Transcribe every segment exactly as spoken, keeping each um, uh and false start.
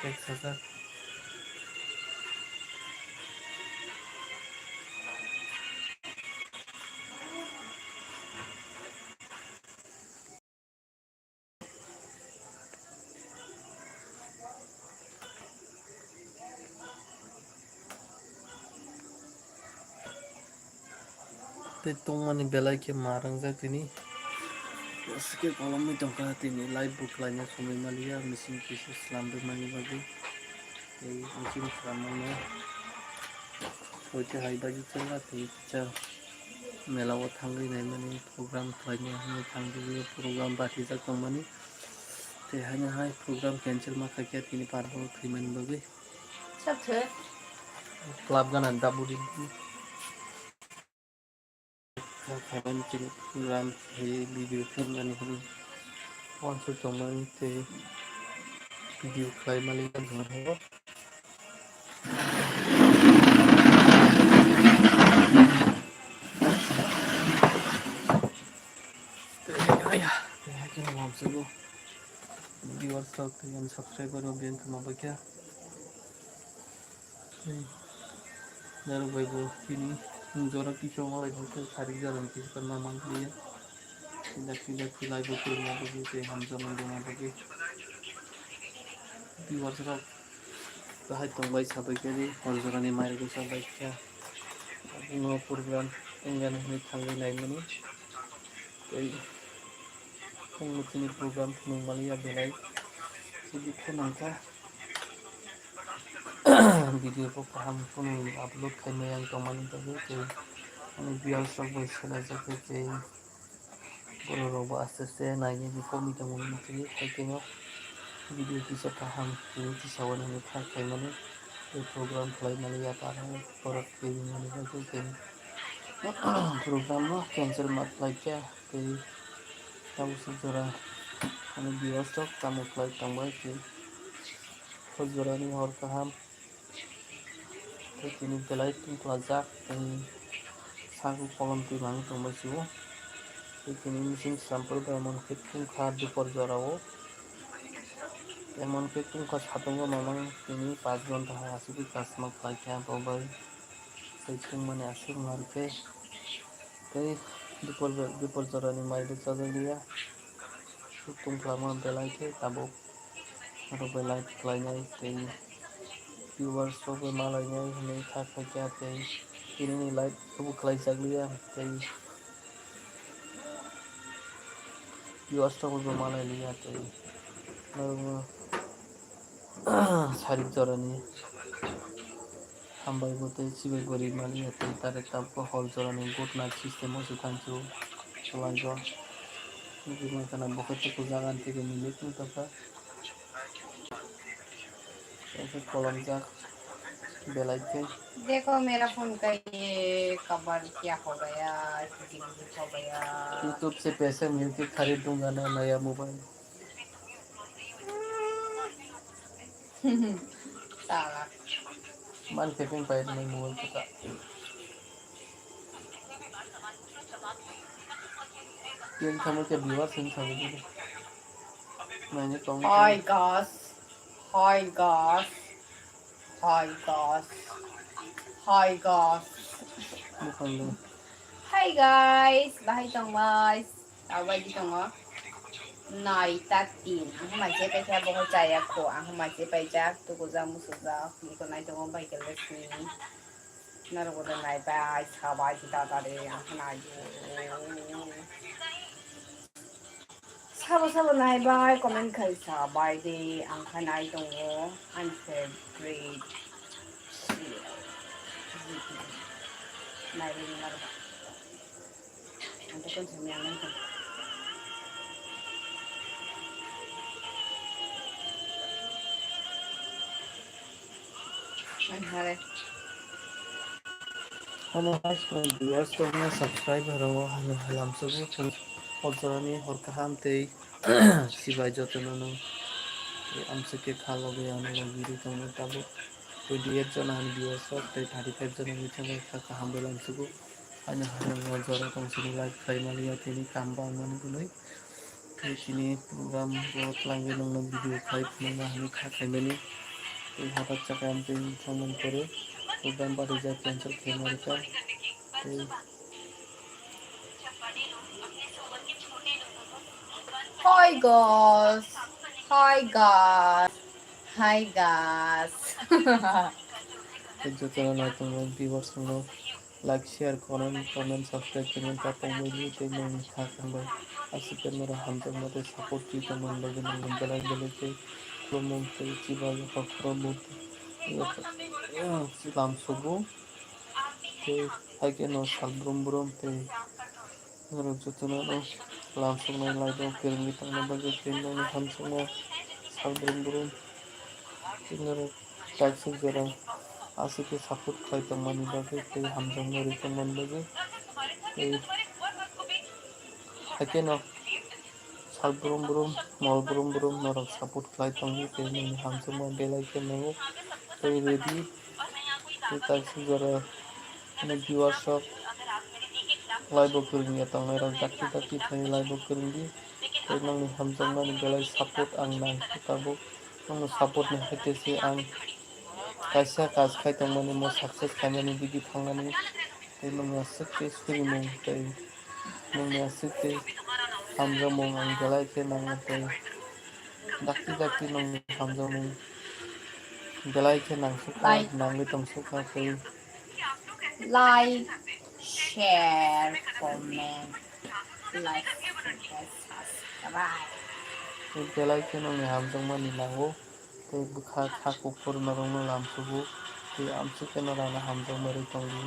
Ek hajar. Tei tongmani belai khe ma rwngjak tini. Aswk khe kolomwi tongkha tini live bo khlaina somoi maliya, machine kisa slamwi mani bagwi. Tei machine slamano hoite hai bagwi chwla tei kisa mela o thangwi naimani program khlaina hinwi thangwi program bathijak tongmani. Tei haino hai program cancel ma khaikha tini parbo thwimani bagwi. Club gana dabudi. Khaimani chini program hai video filmani hwnwi wansuk tongmani tei video khlaimani bagwi. Tei, aya, tei hai kheno wamsukgo. Viewers rok tei ani subscriber rok biyang kheno bagya. Tei narwk bai bo tini jora kisa wng lai bo khe sari jora ni kisa ma man liya. Tindak tindak khe live o kwrwngna bagwi tei hamjakmung rwna bagwi. Viewers rok bahai tongbai sabai khe hor jora ni mai rwgwi sabai khe. Abo no program wngya hinwi thangwi naimani. Tei tongmwtwini program phunuk maliya belai chini khe nangkha. Video bo kaham phunuk upload khaimaya wng tongmani bagwi tei ani viewers rok bai selaijak khe tei borok rok bo aste aste nainani komwi tongmani bagwi hai khe no video kisa kaham tini kisa wanani kha khaimani tei program khlai maliya kaham borok twi mani bagwi tei program no cancel ma khlai kha. Tei tabuk suk jora ani viewers rok tamo khlai tongbai tei o jora ni hor kaham tei tini belai tungkhlajak tei sago kolom twi manwi tongbai sio tei tini machine srampor bai emon khe tungkha dupor jora o emon khe tungkha satung o mamang tini paanch ghonta hai aswk khe kasma khlai kha abo bai tei tungmani aswk mar khe. Tei dupor, dupor jorani mai bo chajak liya. Tungkhlama belai khe tabuk. Aro belai khlainai tei viewers rok bai malainai hinwi kha khaikha tei tinini live bo khlaijak liya tei viewers rok bai malai liya tei norokno sarik jorani. Hambai bo tei chibai bo ri maliya tei direct tabuk hor jorani good night system o se thansu chwlai rw. Nugui mankha na bo khe tuku jaga ni tei bo minute wng tongkha. Tei khe kolomjak belai khe. देखो मेरा फोन का ये कवर क्या हो गया, किसी को हो गया। YouTube से पैसे मिलके खरीदूंगा ना नया mobile. Salah. Man kepeng pai nai mobile kita. Yang kamu ke dua sing kamu dulu. Nanya kong. Hi guys. Hi guys. Hi guys. Hi guys. Bukan dong. Hi guys. Bahai tong guys. Abai di tongo. Nai ta tin. Ang humai se paikha boho chaya kho. Ang humai se paijak. Tukujak musujak. Iko nai tongo bai kele sini. Narok udah nai bai sabai kita tadi. Ang nai. Sabo sabo nai bai comment khai sabai de. Ang kha nai tongo. Ani favorite. Nai bai narok. Hello guys, my viewers, to my subscriber rok hano halam sugu chwng hojrani hor kaham tei sibai jotono no amsike kha logi ano logi ri tongno tabuk twenty eight jona ani viewers rok tei thirty five jona ni thangwi kha kaham belai sugu. Ani haino jora tong sini like khlai mani ya tini kam bang mani bunui. Tei tini program bo twlangwi nongno video khlai phunukna hinwi kha khaimani. Tei hwtak chakha amtwi thangmani pore, tei bam bari jat cancel khaima rwkha. Tei Hi guys. Hi guys. Hi guys. Tei jotono naitongo viewers rokno like, share, comment, comment, subscribe khaimani ta tongbaidi tei nongni kha khangbai. Aswk khe norok hamjakma tei support twi tongmani bagwi nongni belai belai khe khulumung tei chubachu khoroksa murti lam sugo. Tei hai kheno sal brum brum tei norok jotono no lam suknai live o kwrwngwi tongna bagwi tei nongni hamjakma sal brum brum tei norok kaisa jora aswk khe support khlai tongmani bagwi tei hamjakma rwi tongmani bagwi tei hai kheno sal brum brum, mol brum brum norok support khlai tongdi tei nini hamjakma belai khe nango tei ready tei kaisa jora ani viewers rok live o kwrwngya tongnairok dakti dakti khlai live o kwrwngdi tei nongni hamjakmani belai support ang nangkha tabuk. Nongni support ni haitese ang kaisa kaj khai tongmani mo success khaimani bidi thangnani tei nongni aswk tei surimung tei nongni aswk tei hamjakmung ang belai khe nango tei dakti dakti nongni hamjakmung belai khe nangsukha, nangwi tongsukha tei like, share, comment, like, subscribe. Tei belai khe nongni hamjakmani nango. Tei bwkha kha kuphur norokno lam sugo. Tei amswk khe norokno hamjakma rwi tongdi.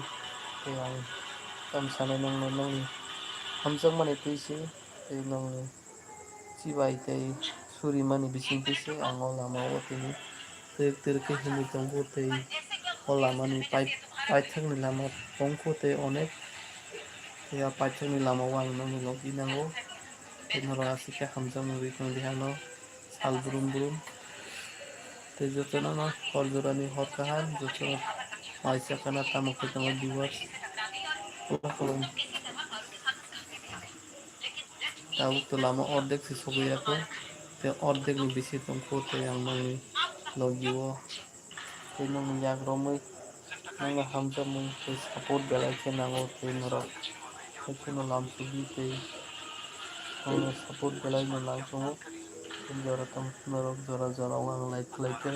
Tei ang tamo sanai nongno nongni hamjakmani twi se tei nongni chibai tei surimani bisingtwi se ang o lama o tini twrwk twrwk khe himwi tongo tei o lamani pai-, paithakni lama tongkho tei onek tei a paithakni lama o ang nongni logi nango tei norok aswk khe hamjakma rwi tongdi ano sal brum brum tei jotono no hor jorani hor kaham jotono mai sakana tamo khe tongo viewers kolom kolom. Tabuk to lama ordek se sogwi ya kho. Tei ordek ni bisi tong kho tei ang nongni logi o tei nongni yak romwi nongno hamjakmung tei support belai khe nango tei norok. Haikhe no lam sugwi tei nongno support belai no nang tongo. Jora tong norok jora jora o ang like khlai khe.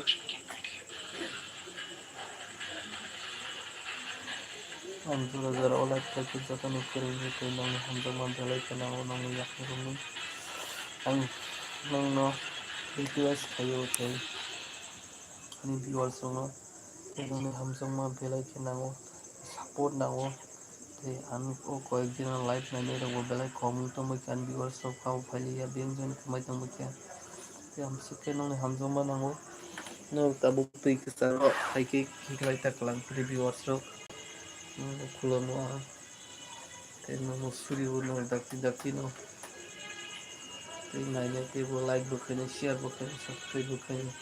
Ang jora jora o like khlai khe jotono kwrwngwi tei nongni hamjakma belai khe nango nongni yakni romwi. Ang nongno request khaio tei ani viewers rokno tei nongni hamjakma belai khe nango, support nango. Tei ang o koyek dino live nainai rokbo belai kom wng tongbai kha ani viewers rok phabo phailiya biyang jani kwmai tongbai kha. Tei amswk khe nongni hamjakma nango. Norok tabuk twi kwcharo hai khe khiklai ta kwlang phili viewers rok. Nokno khulomo ang. Tei nokno suribo nokno dakti dakti no. Tei nainai teibo like bo khainai, share bo khainai, subscribe bo khainai.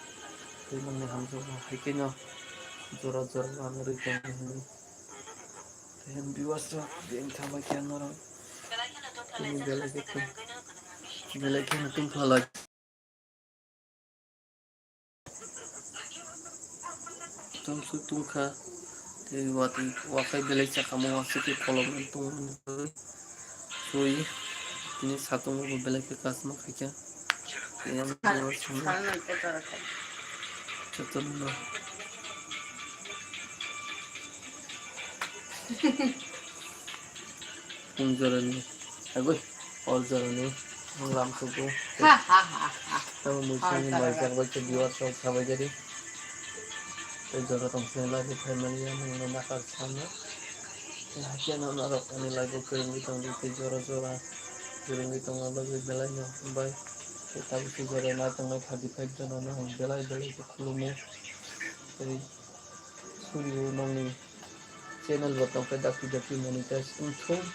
Tei nokni hamjakma hai kheno jora jora ano rwi tongwi hwnwi. Tei viewers rok biyang thambai khe norok. Tini belai khe tong-, belai kheno tongphalai. Tongsu tungkha, tei watwi wakhai belai chakamo wansukhe kolom tongmani bagwi sui tini satung bo belai khe kasma khaikha. Tei ang jotono. Pung jorani, agoi, hor jorani, lam sugo. Ha, ha, ha, ha. Tamo mui sani mai jak bai khe viewers rok sabai jadi. Tei jora tong sini lagi family ya, mui no nakar sana. Hakia no narok ani lagi kwrwngwi tong di, tei jora jora kwrwngwi tongna bagwi belai no bai. Tei tabuk tei jora na tongnai thirty five jona no belai belai khe khulumo. Tei Suri o nongni channel bo tongkhe dakti dakti monetize wngthung,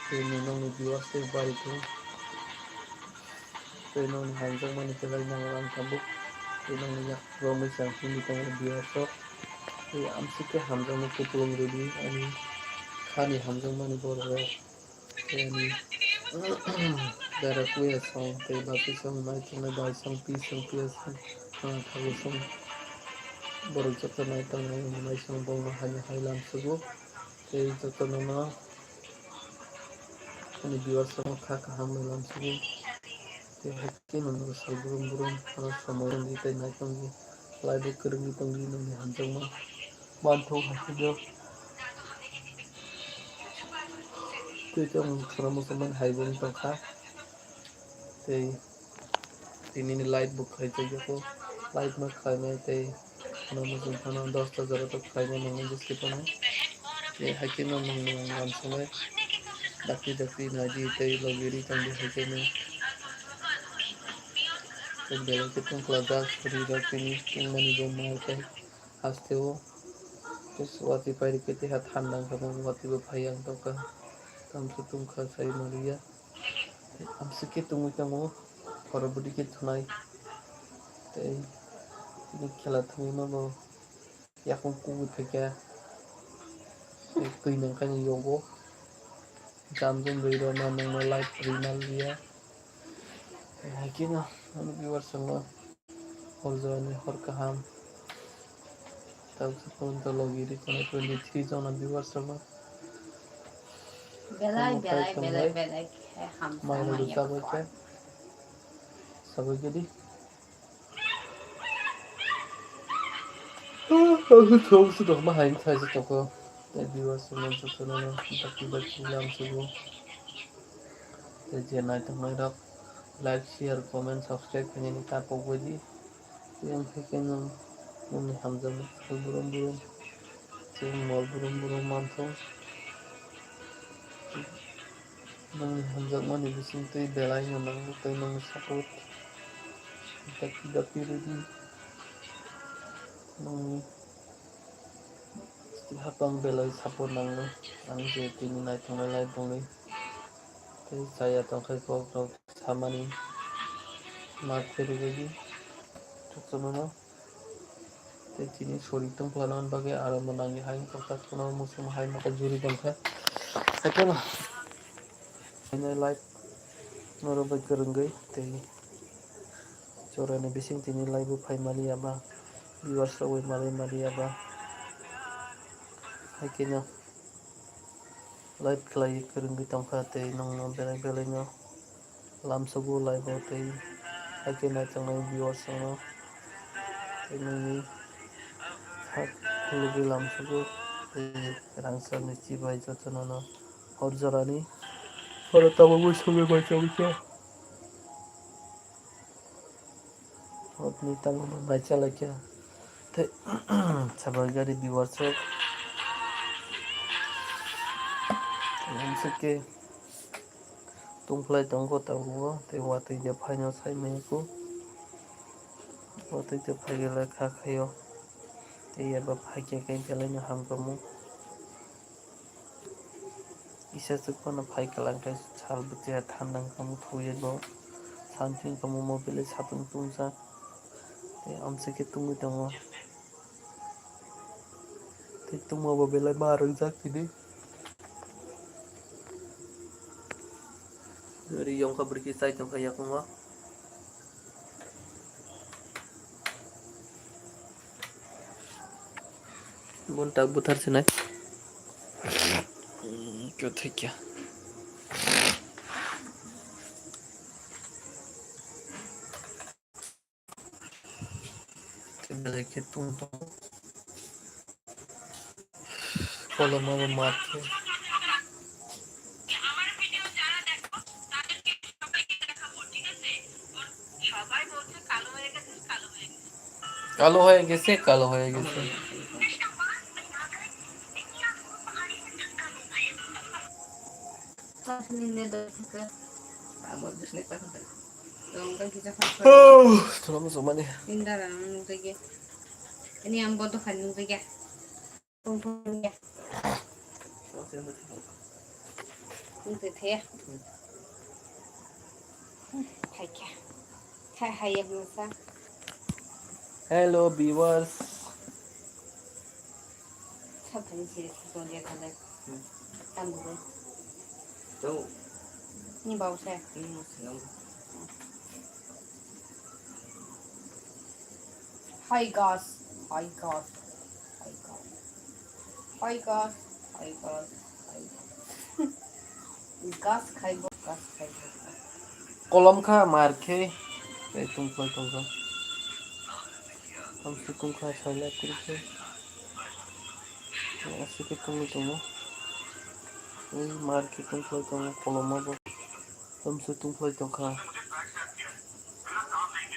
tei nongni viewers tei bari thung, tei nongni hamjakmani belai nango ang tabuk, tei nongni yak romwi chang himwi tongo viewers rok, tei amswk khe hamjakma kupulung rwdi ani khani hamjakmani borok rok. Tei ani dara kuya song tei bati song mai thangna bai song pi song piya song thago song. Borok joto nai tongnai, omo naisong bongno haino hai lamsugo. Tei jotono no ani viewers rokno kha kaham bai lamsugo. Tei hai khe no nogo sal brum brum ano somoi rwngwi tei nai tongwi, live o kwrwngwi tongwi nongni hamjakma manthogo hai khe no. Tei tei ang khwna muchungmani hai bo wng tongkha. Tei tinini live bo khaijak yago, live no khlainai tei ano muchung phano dosta jora to khlainai nangni bwswk phano. Tei hai khe no nwng nwng lamsonai dakti dakti naidi tei logi ri tongdi hai khe no. Tei belai khe tungkla jak suri rok tini tungmani bo mal tei. Haste o tei watwi pai rikhe tei ha thandang khe bo watwi bo phai ang tongkha. Tamswk tungkha sai manliya. Tei amswk khe tungwi tongo, khoro bwdwi khe thwnai. Tei tini khela thwngwi mano yakung kubui phaikha. Tei twi nangkhaini yogo. Jam jum rwi rw ma nangno live rwi manliya. Tei hai khe no ano viewers rokno. Hor jorani hor kaham. Tamswk phone to logi ri tongo twenty three jona viewers rokno. Belai, Tamo belai, khai belai, tonglai. Belai khe hamsa Mai maya rwchapwi khe. Sabai khe di. Tamswk thok sudok ma hai khai se toko. Tei viewers rokno jotono no baki baki lamsugo. Tei je nai tongnai rok like, share, comment, subscribe khainani ta pok bai di. Tei wng khe khe nwng nini hamjakma sal brum brum, chwng mol brum brum manthogo. Nwngni hamjakmani bisingtwi belai no nango tei nwngni support dakti dakti rwdi. Nwngni hapang belai support nango ang je tini naithoknai live bongni tei chaya tongkhai kok rok samani ma khe rwgwi di. Chukchumano. Tei tini sori tongphla nang bagwi aro bo nangya hai wngkha, kheno muchung hai mokol juri tongkha. Haiphano haino live norok bai kwrwngwi tei jorani bising tini live o phai maliya ba, viewers rok bai malai maliya ba, hai kheno live khlaiwi kwrwngwi tongkha tei nwngno belai belai no lamsugo live o tei hai khe naithoknai viewers rokno tei nini kha khulugwi lamsugo tei rangchakni chibai jotono no hor jorani oro tabukbo sogwi bai chongwi kha. Hotni tamo bo bai chalai kha. Tei sabai gari viewers rok. Lamsuk khe tungphlai tongo tabuk bo tei watwi de phaino sai manya kho. Watwi de phai gele kha khaio. Tei eba phai khe khe belai no hamkha mu. Kisa swk phano phai kwlangkhe sal bwtwi hai thanda wngkha, muthungwi bo santi wngkha, mo mobile satung tungsa tei amswk khe tungwi tongo. Tei tungma bo belai ma rwngjak tini. Ri yongkha bwrwi khe chai tongkha yakungma. Bon tak buthar sinai. Kyo thikya. Belai khe tung tong. Koloma bo mat khe. কালো হয়ে গেছে, কালো হয়ে গেছে। Tongkha kisa kha. Oh, tula mo jomani. Indara ang nungkha ge. Ini ang bodo khan nungkha ge. Tongkha ge. Nungkha the. Hai kya. Hai hai ya nungkha. Hello viewers. Saphani siri suri tongya khalai. Hmm. Tambo. Tau. Ni bau se. Hmm, siang. Hi guys. Hai gas, hai gas, hai gas, hai gas, hai gas. Gas khaibo, gas khaibo. Kolom kha mar khe, tei tungkhlai tongkha. Tamsi tungkha sailai tongkha. Aswk khe tungwi tongo. Tei mar khe tungkhlai tongo kolom o bo. Tamsi tungkhlai tongkha.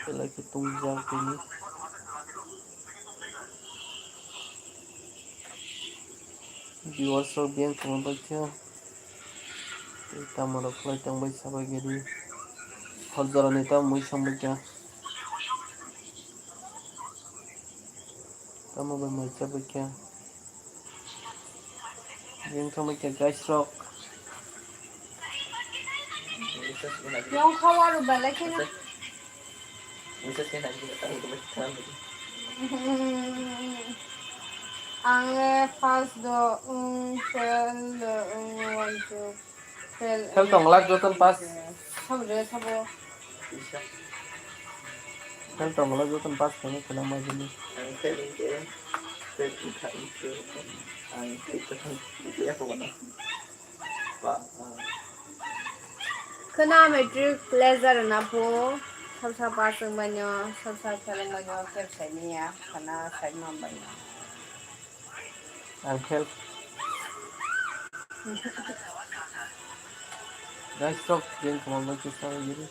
Belai khe tungjak tini. Viewers rok biyang tongma bai khe. Tei tamo rok khlai tong bai sabai gari. Hor jora ni tamo mui song bai khe. Tamo bai mai chabai khe. Biyang tong bai khe guys rok. Yong khawa rw belai kheno. Ang le first do, um, fail do, um, one, two, fail. Fail tong lak joton pass. Sabo de, sabo. Fail tong lak joton pass khaina khaina majini. Ang fail hingke, fail wngkha, wngkha. Ang fail tong, wngkha, wngkha, wngkha. Khwna matric letter na phu, sabsa pass wngmano, sabsa fail wngmano, kebsai niya, khwna sai manbaino. Ang fail. Guys, sok, game khaman bai kisa yuri.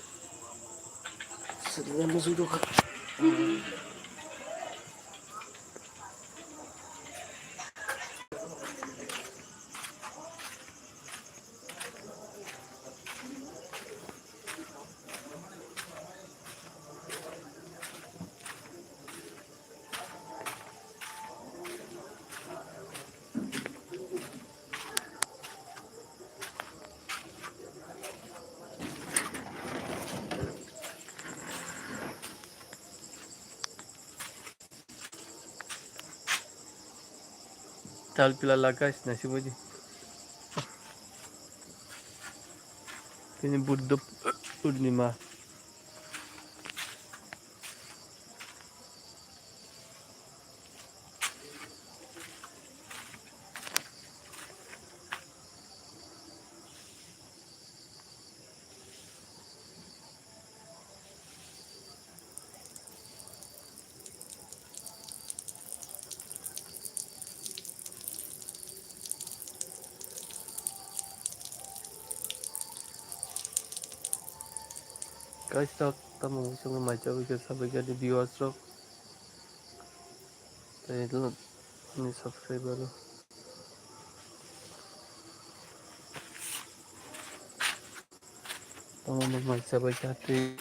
Sini yang musuh tu. Tal pila laga sina si boji. Tini Buddha Purnima. Guys, tak tamo muchungo mai chawi khe sabai khe ani viewers rok. Tei ani subscriber rok. Tamo mai chawi khe tei